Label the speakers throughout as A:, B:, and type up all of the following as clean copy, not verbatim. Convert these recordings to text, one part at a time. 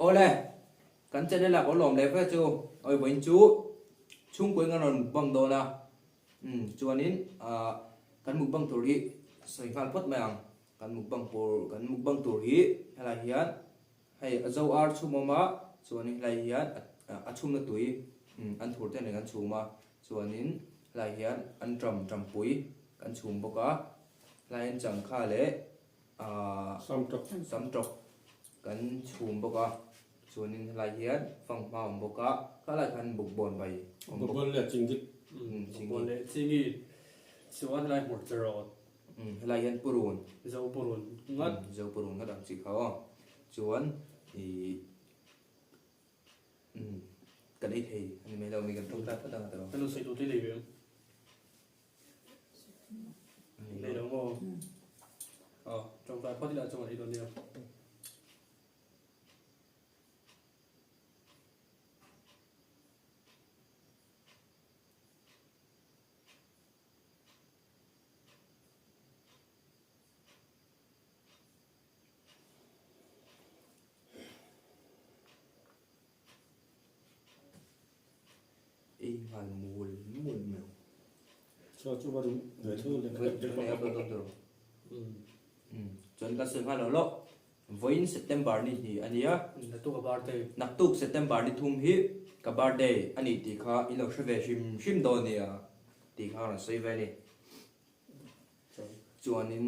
A: Awle, kan channel ah ka lawm leh vek chu awi vawiin chu chhungkuin kan rawn mukbang dawn a, umm chuanin ah kan mukbang tur hi sawi nghal phawt mai ang, kan mukbang pur kan mukbang tur hi helai hian hei a zo ar chhum awm a, chuanin helai hian a chhumna tui umm an thur te nen kan chhum a, chuanin helai hian an ṭam ṭampui kan chhum bawk a, helai hian changkha leh ahh samtawk kan chhum bawk a chuanin helai hian fanghma a awm bawk a khalai khan bukbawn bai a awm bawk.
B: Bukbawn leh chingit.
C: Bukbawn leh chingit chuan helai hmawrh rawt.
A: Helai hian purun.
C: Zo purun ngat.
A: Zo purun ngat ang chi kha aw. Chuan ih kan ei thei a ni mai lo mi kan tawngtai phawt ang a tawh.
C: Kan lo sawi tur te lei ve ang. Nei lo maw? Aw, tawngtai phawt ila chuan ei dawn nia.
A: Ei nghal mul mul mai ang.
B: Chuan chu va duh ve tho le.
A: Chuan ka sawi nghal lo lo. Vawiin September ni hnih a nia.
C: Naktuk a birthday.
A: Naktuk September ni thum hi ka birthday a ni tih kha in lo hre ve hrim hrim dawn nia tih kha a rawn sawi ve a ni. Chuanin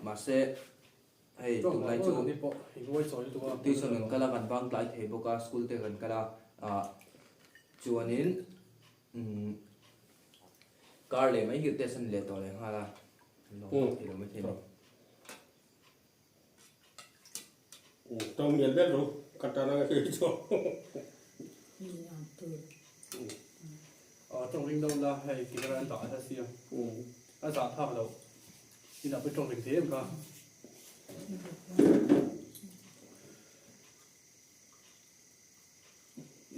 A: mahse hei tunlai chu tuition kan kal a kan bang tlai thei bawk a school te kan kal a chuanin kar leh mai hi test a ni leh tawh leh nghal a lawm thei lo maithei a ni.
B: Tawng mial ber lo ka tan anga khi chu.
C: Tawng ring lo la hei camera an dah nasa sia a zah thlak loh inah pawh tawng ring thei em kha.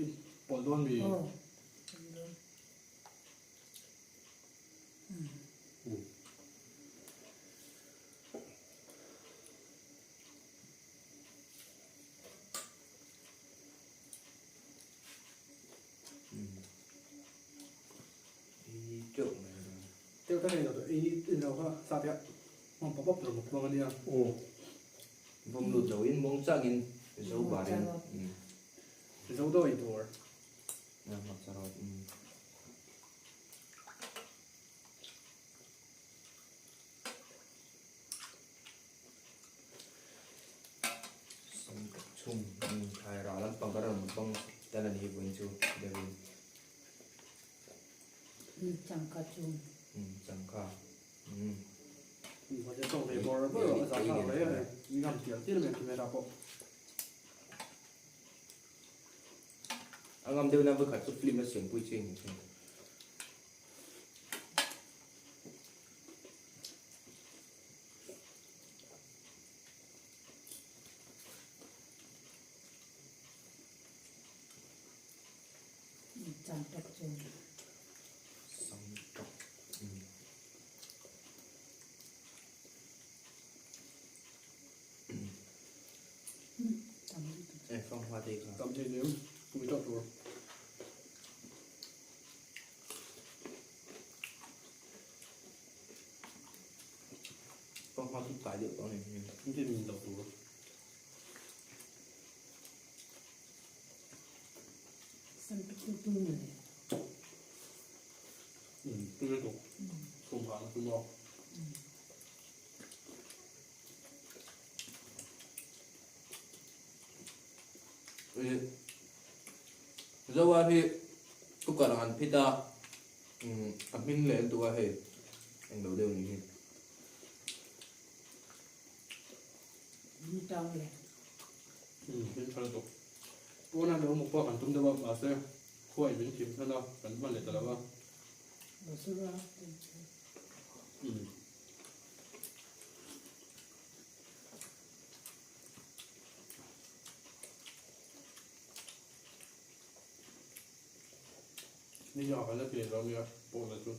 C: I pawlh dawn mi? Teuh tak a ni lo ei in lo kha sa te hmang pawp pawp tur muk hmang a nia.
A: Vawm lut lo in muang chang in zo bar in.
C: Zo daw ei tur.
A: Chhung thlai rah lampang ka rawn bang tel a ni hi vawiin chu deuhin.
D: Changkha chu.
A: Changkha.
C: Mahse tawng ve bawr bawr a zah thlak mai a ni. Mi ngam tial tial mai camera pawh.
A: A ngam deuh na vawikhat chu film a siampui che ni thung.
D: Changtawk chu.
A: Changtawk.
C: Tam thei nen pui tawh tur.
A: Fanghma chu tlai deuh tawh a ni.
C: Engtin min lo tur. Tui lutuk. Chhum phah na chu maw.
A: Zoa hi cooker ah an phit a, a hming leh lutuk a hei englo deuh ni hi.
C: Hming tha lutuk. Pawn a lo mukbang kan tum deuh a mahse khuai min thim hman a kan hman leh ta lo a. Ni ah kan la ti lo nia pawh na chu.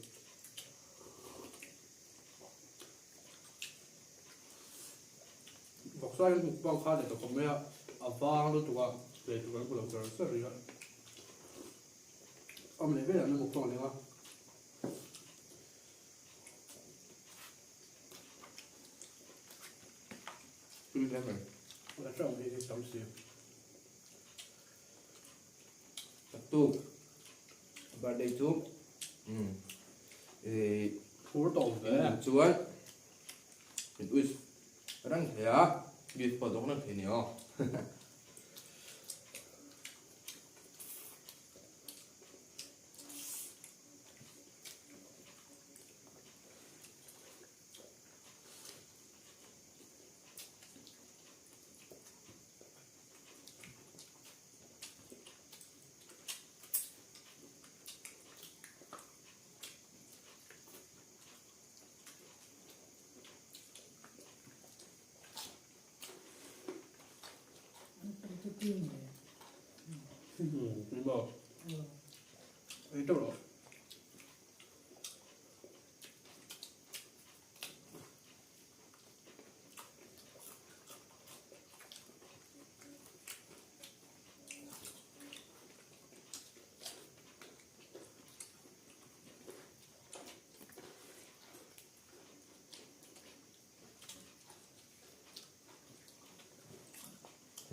C: Vawksa hian mukbang kha leh ta khawp mai a. a vang lutuk a, lei tur kan hmu lo char char rih a. Awm leh velah an mukbang leh a.
A: Tui hle mai.
C: A tang hi tam si.
A: Tuk birthday chu um eh
C: Phur tawh ve.
A: Chuan in wish reng thei a, gift pawh dawng reng thei ni aw.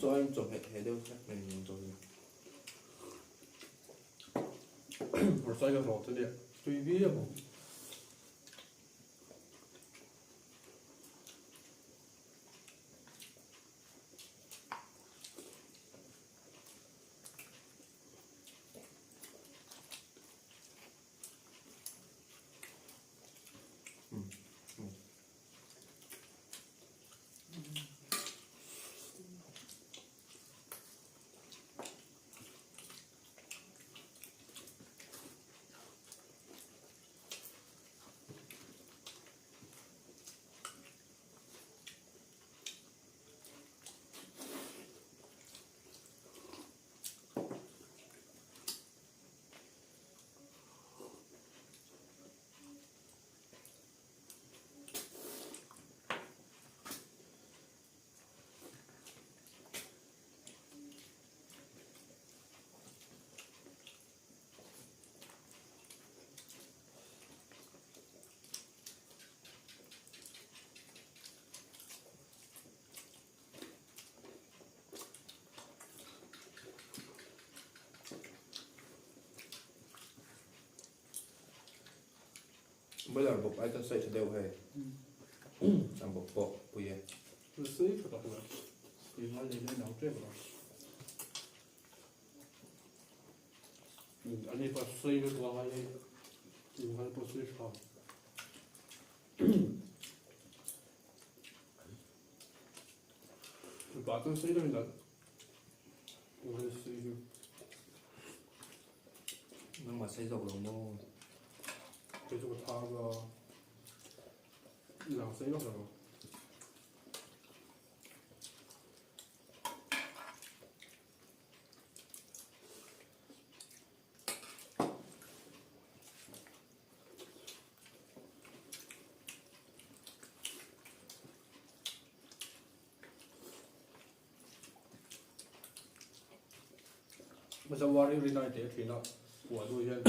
A: Chuan chawhmeh thei deuh hlek mai ni ang chaw hi.
C: Hmarcha ka rawt ania tui viau ang.
A: Boiler bawk ai chuan sawi tha deuh hei. Ang bawk pawh pui e.
C: Sawi tha tak mai. Tui ngai leh mai nau tep a. Ani pawh sawi lutuk a ngai hei. Tui ngai pawh sawi tha. Mipa chuan sawi deuhin a ngai sawi deuh.
A: Nangmah sawi zawk lo maw?
C: Kei chu ka thar a, lang sawi vak lo. Hmasa war hi rinai teh thin a, kuah hnu hian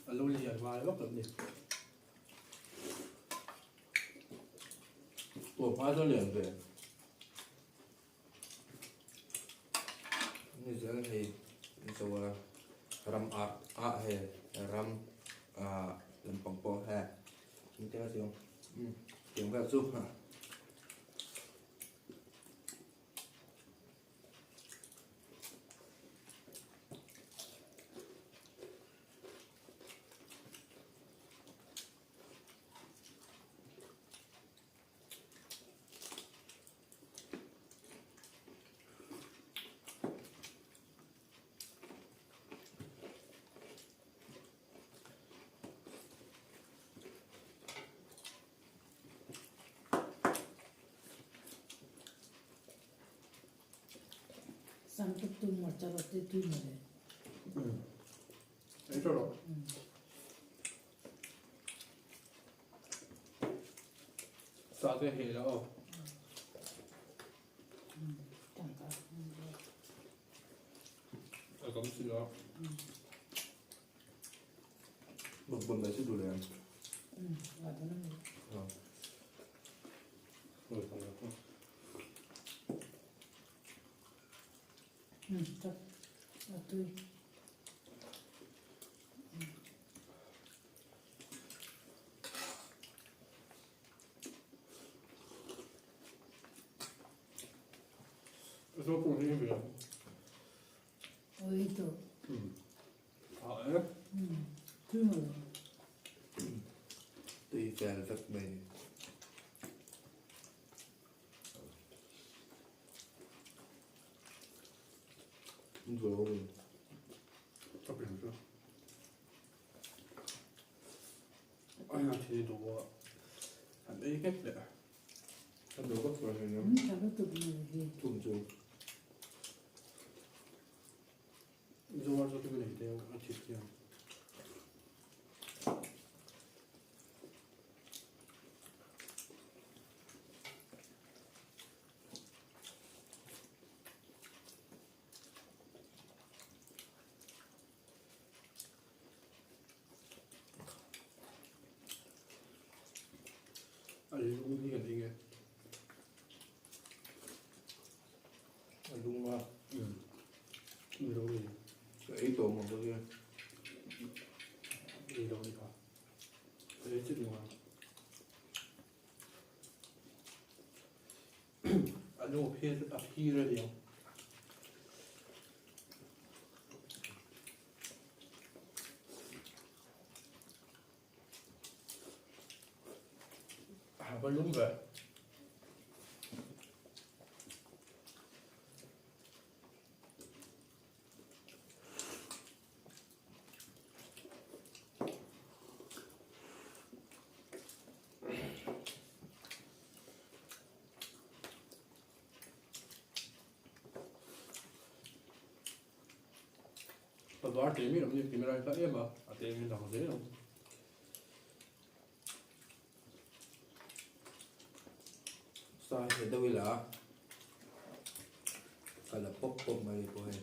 C: a lo lian ngai vak lo a ni.
A: Kuah hma chu a lian ve. Ni zel hei zo a ram ah ah hei ram ah lampang pawh he engte a chiang um tiang vel chu ha.
C: Ei tawh rawh. Sa te heh la aw. tam si a.
A: Bawkbawn mai chu duh leh ang. Tui fel vek mai ni.
C: A lung hi kan eng e.
A: A lung a.
C: Ni lo ni.
A: Ka ei tawh maw ka hian.
C: Ni lo ni kha. Ka ei chit maw. A lung a phir a phir a niang. A va lung ve. A var teh miah lo ni camera hi hla em a, a teh min dang zel ang.
A: Sa hi heh deuh ila ka la pawp pawp mai pawh hei.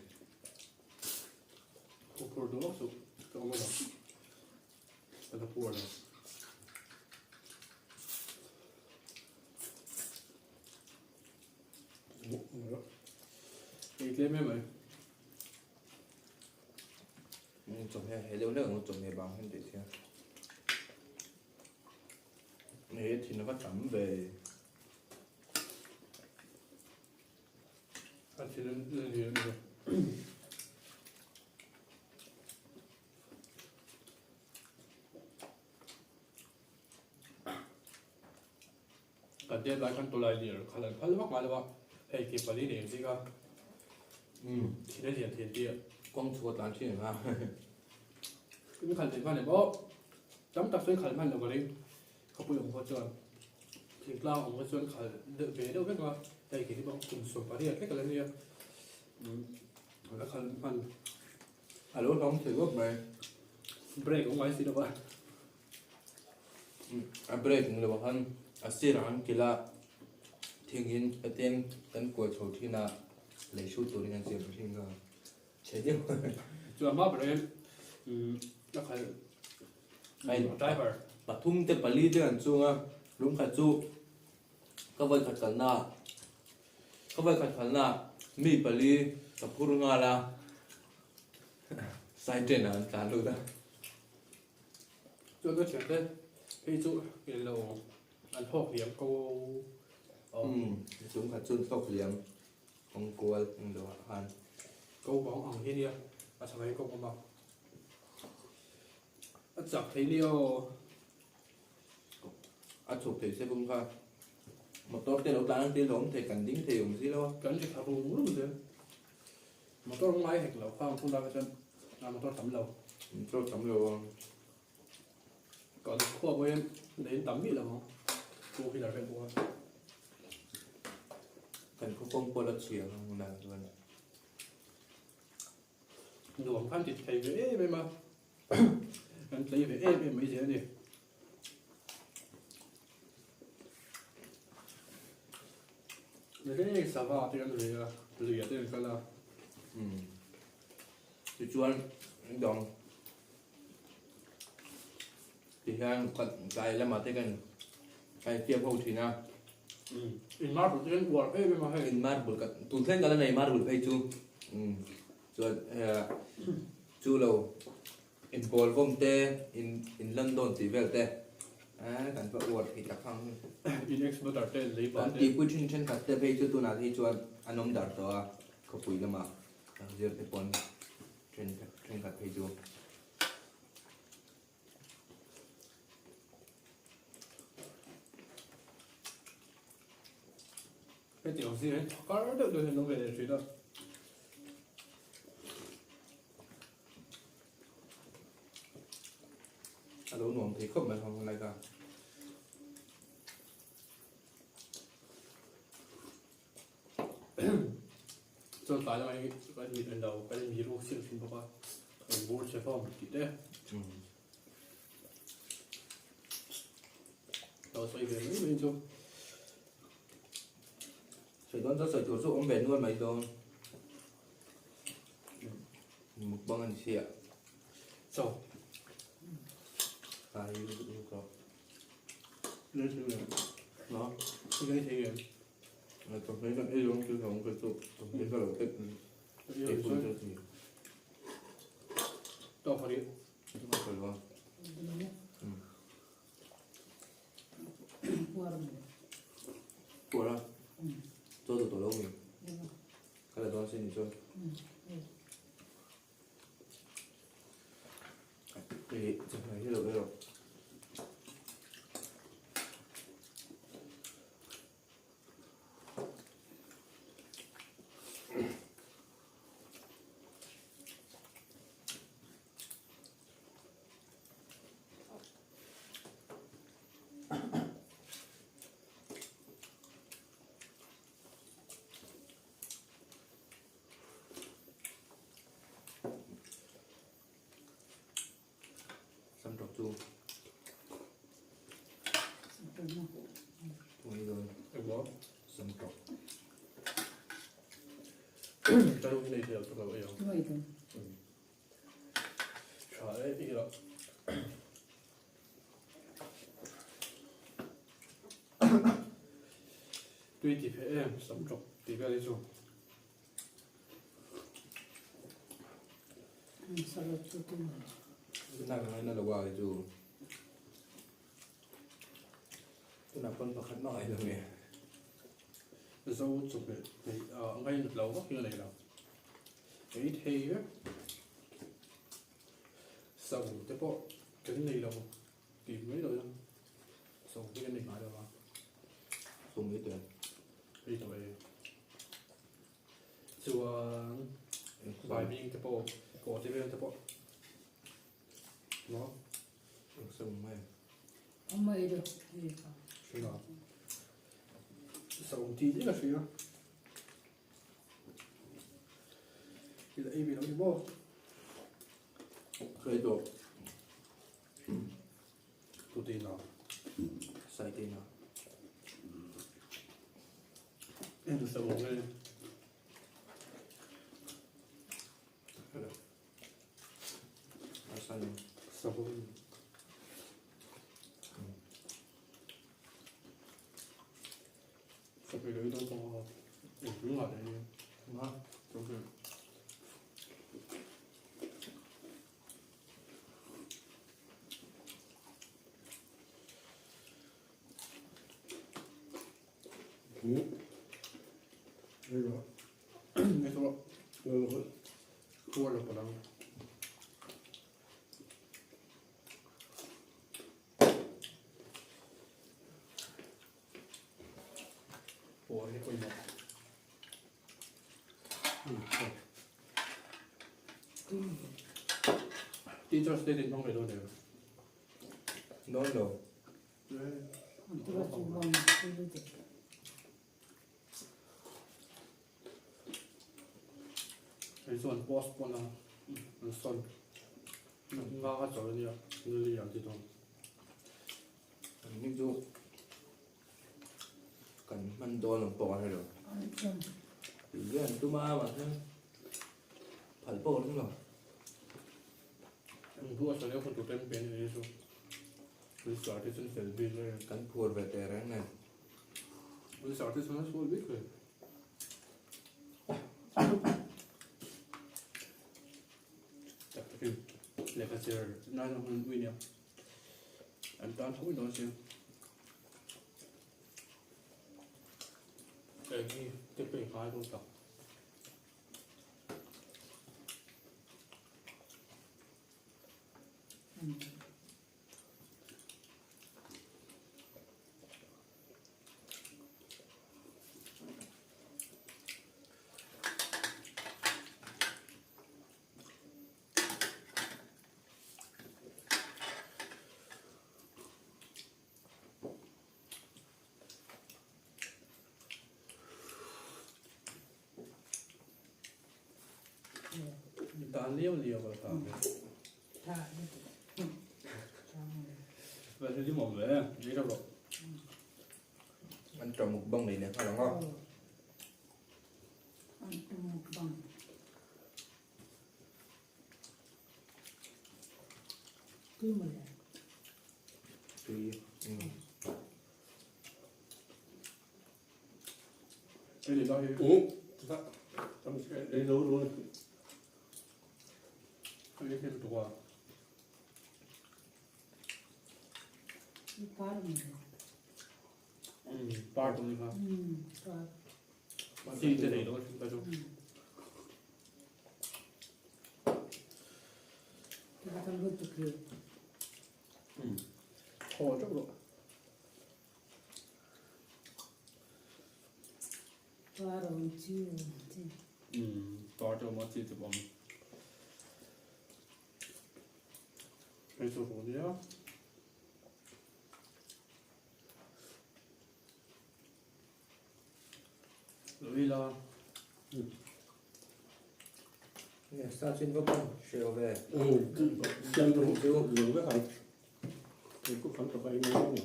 C: Ka phur duh suh ka awm alawm ka la puar lo. Ei tlem em mai.
A: Chawhmeh heh deuh hlek ang chawhmeh vang hian tih sia. He thin a va tam ve.
C: A thin an ni a ni. Kan tet lai khan tawlai lir khalh an phal vak ngai lo a, hei ke pali nei ang zing a, thil a lian thei tih a.
A: Kawng chhuah tlan thin ang a.
C: In khalh thei hman em aw, tam tak chuan khalh hman lo ka ring, khawpui awm khaw chuan thingtlang awm kha chuan khalh deuh ve deuh vek a, hei ke hi bawk kum 18 vek a la nia, a khalh hman.
A: A lo hlawm thei ngawt mai.
C: Brake awm ngai si lo va.
A: A brake ang lo khan a sirah an kilh a, thingin hetiang kan kual chho thin a, lei hrut turin an siam thin a, chhe deuh.
C: Chuan hma ber hian a khalh driver.
A: Pathum te pali te an chung a, lung khat chu ka vawi khat kalna ka vawi khat kalna mi pali ka phur nghal a, side train ah an tlan lut a.
C: Chuan ka thiante phei chu eng lo an hlawk liam ko
A: Umm chung khat chuan hlawk liam kawng kual eng lo ah khan.
C: Ko bang ang hi nia a chhang hi kawng awm a a chak thei nia aw.
A: A chhuk thei se bawm kha motor te lo tlan ang tir lo awm thei kan ding thei awm si lo a.
C: Kan ri thla rum rum zel. Motor ngai hek lo kha hun lai chuan a motor tam lo.
A: Motor tam lo a.
C: Kan khua pawh hian lei tam miah lo ang. Two wheeler vel pawh a.
A: Kan khaw kawng pawh la chhia ang hunah chuan.
C: Nuam khan ti thei ve em em a. Kan tlei ve em em mai zel a ni. Reng sava te kan lui a, luiah te kan kal a.
A: Tichuan dawng tihian tlai lamah te kan kan fiam ho thin a.
C: In marble te kan uar em em a hei.
A: In marble kan tun thleng kan la nei marble phei chu chuan chu lo in ball vawm te in in London tih vel te kan va uar thei tak ang.
C: In ex butter te lei
A: pa te. Kan tihpui thin thenkhat te phei chu tunah hi chuan an awm dar tawh a khawpui lamah. Kan zir te pawn thenkhat phei chu.
C: Heti ang zir hian thakar deuh deuh hian an awm ve leh thin a.
A: A lo nuam thei khawp mai hawng lai ka.
C: Chuan tlai lamah hi kan mit an lo kan in mi ruk siam thin bawk a, kan bur che hlawm tih te lo sawi ve mai mai chu.
A: Sawi dawn chuan sawi tur chu awm ve nual mai dawn. Mukbang a ni sia.
C: Chaw.
A: Ai lu ka.
C: Lei thei em?
A: Hna?
C: Lei thei em?
A: Chawhmeh kan ei zawng chu zawng ka chu chawhmeh ka lo tek ei pui chu ti.
C: Tawk a ri.
A: Ka sawi lo a. Puar a? Chaw duh tawh lo mi? Ka la dawn sin ni chuan. Ih chawhmeh hi lo ei rawh. Sam tawk chu. Tui dawn.
C: Engmaw?
A: Sam tawk.
C: Ka lu hi nei thei lo tak lo ei ang. Tha e i lah. Tui ti pheh em sam tawk tih vel hi chu.
A: Tunah ka ngaina lo a kei chu. Tunah pawn pakhat mah ngaih lo nge.
C: Zo chawhmeh neih a ngainat lo vak hi a nei lo. Ei thei vek. So te pawh kan nei lo tih mai lo ila. So hi kan nei ngai lo a.
A: So mai tawh em?
C: Ei tawh e. Chuan baibing te pawh kawh te vel te pawh maw?
A: Eng so mai.
C: Hria. So tih hi ka hria. I la ei ve lo ni maw?
A: Ka ei tawh.
C: Tutina.
A: Saitina.
C: Eng sa awm e.
A: Hello. Asan.
C: Sabun. Sabi lo ito to. Eng nga le.
A: Ma.
C: Okay. Teachers Day din hmang ve dawn em?
A: Dawn lo.
C: Hei chuan postpone a an sawn nga a chawl ania nili an ti dawn.
A: An ni chu kan hman dawn ang pawh a hre lo. Tih ve an tum a mahse phal pawh a ring lo.
C: Duh a sawi hun tur te an pe ni chu. Police te chuan fel bik mai.
A: Kan phur ve teh reng nen.
C: Police te chuan a sual bik hle. Tak takin lehkha chhiar nan a hun ui nia. An tan tho in dawn sia. Eng hi te pawh in ngai dawn tak. Dan liau liau a tha
D: Tha lutuk.
C: Vậy thì mỏng rồi, đi đâu rồi?
A: An tawng mukbang nei leh nghal ang a.
D: An tawng mukbang. Tui mawle.
A: Tui.
C: Cái gì đó thì
B: Ừ. Ei zo dawn.
C: Cái gì tụ à?
D: Par mawle.
C: Ừ, par tụi mình hả?
D: Ừ, par.
C: Chi cái này đó chúng ta cho.
D: Cái thằng lutuk hi.
C: Ừ. Khó chắc rồi.
D: Par awm chi chi.
C: Ừ, par cho mà chi thì bấm. Cái số của nó. Rồi là
A: Nge sa chin va bang hre ve.
B: Ừ, siam rawh chu zo vek ang. Kei pawh kan tawk a eng emaw ni.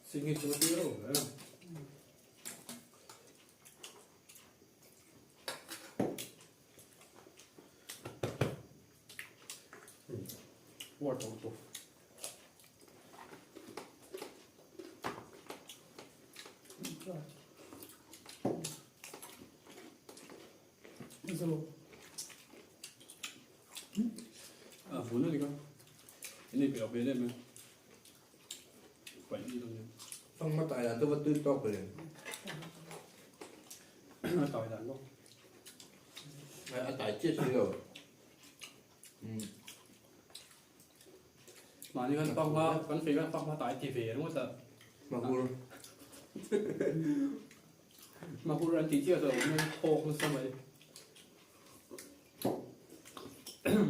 C: Suy nghĩ cho nó tiêu rồi. What auto?
D: Zo.
C: À, vốn này cơ. Cái này phải học về đây mà. Phải đi đâu nhỉ?
A: Fang ma tai dan chu va tui tawk ve lem.
C: A tai dan bawk.
A: A tai chiah si lo.
C: Mahni kan pak hma, kan fei kan pak hma tai ti ve ringawt a.
A: Mahur.
C: Mahur an tih chiah chuan awm in thawk nasa mai.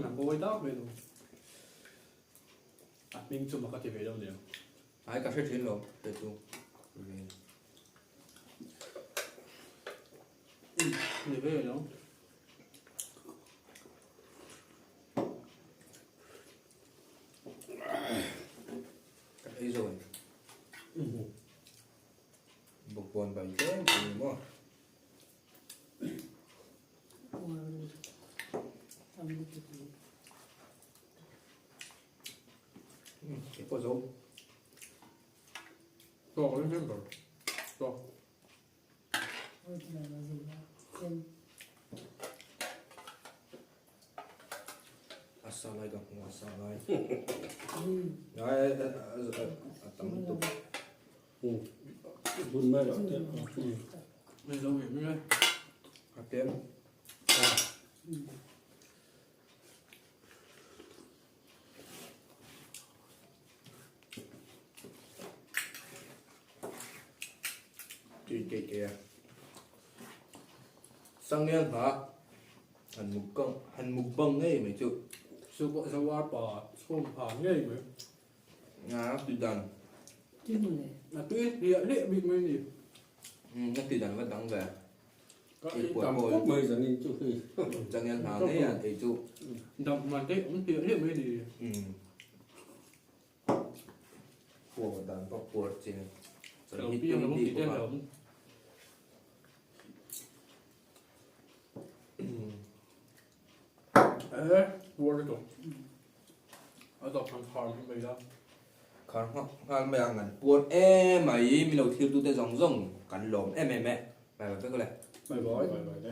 C: A ngawi tak mai lo. A hming chu mak a ti ve deuh nia.
A: Ai ka hre thin lo te chu.
C: Ni ve lo.
A: Kan ei zo in. Bawkbawn bai tlem a ni maw? Kei pawh zo.
C: Tawk a ring ber. Tawk.
A: A sa lai ka hmu a sa lai. Ai a tam lutuk.
B: Bun mai loh te.
C: Min zo ve mai.
A: A tlem. Tui keih keih a. Sanglian hna han mukbang han mukbang ngei mai chu.
C: Chu pawh zawar pa chhawm pha ngei mai.
A: A tui dan.
D: Tui hmun le.
C: A tui hliah hliah bik mai a ni.
A: Umm a tui dan va dang ve.
B: Ka ei tam khawp mai zanin chu hei.
A: Changel hna ngei an ei chu.
C: Dam man te awm hliah hliah mai ni.
A: Umm. Puar dan pawh puar chin.
C: Ka lo piang lo tih te a hlauhawm. E puar lutuk. A tawp han khar mai mai la.
A: Khar nghal mai ang an puar em mai mi lo thlir tute zawng zawng kan lawm em em e. Bye bye vek ule.
B: Bye bye. Bye bye le.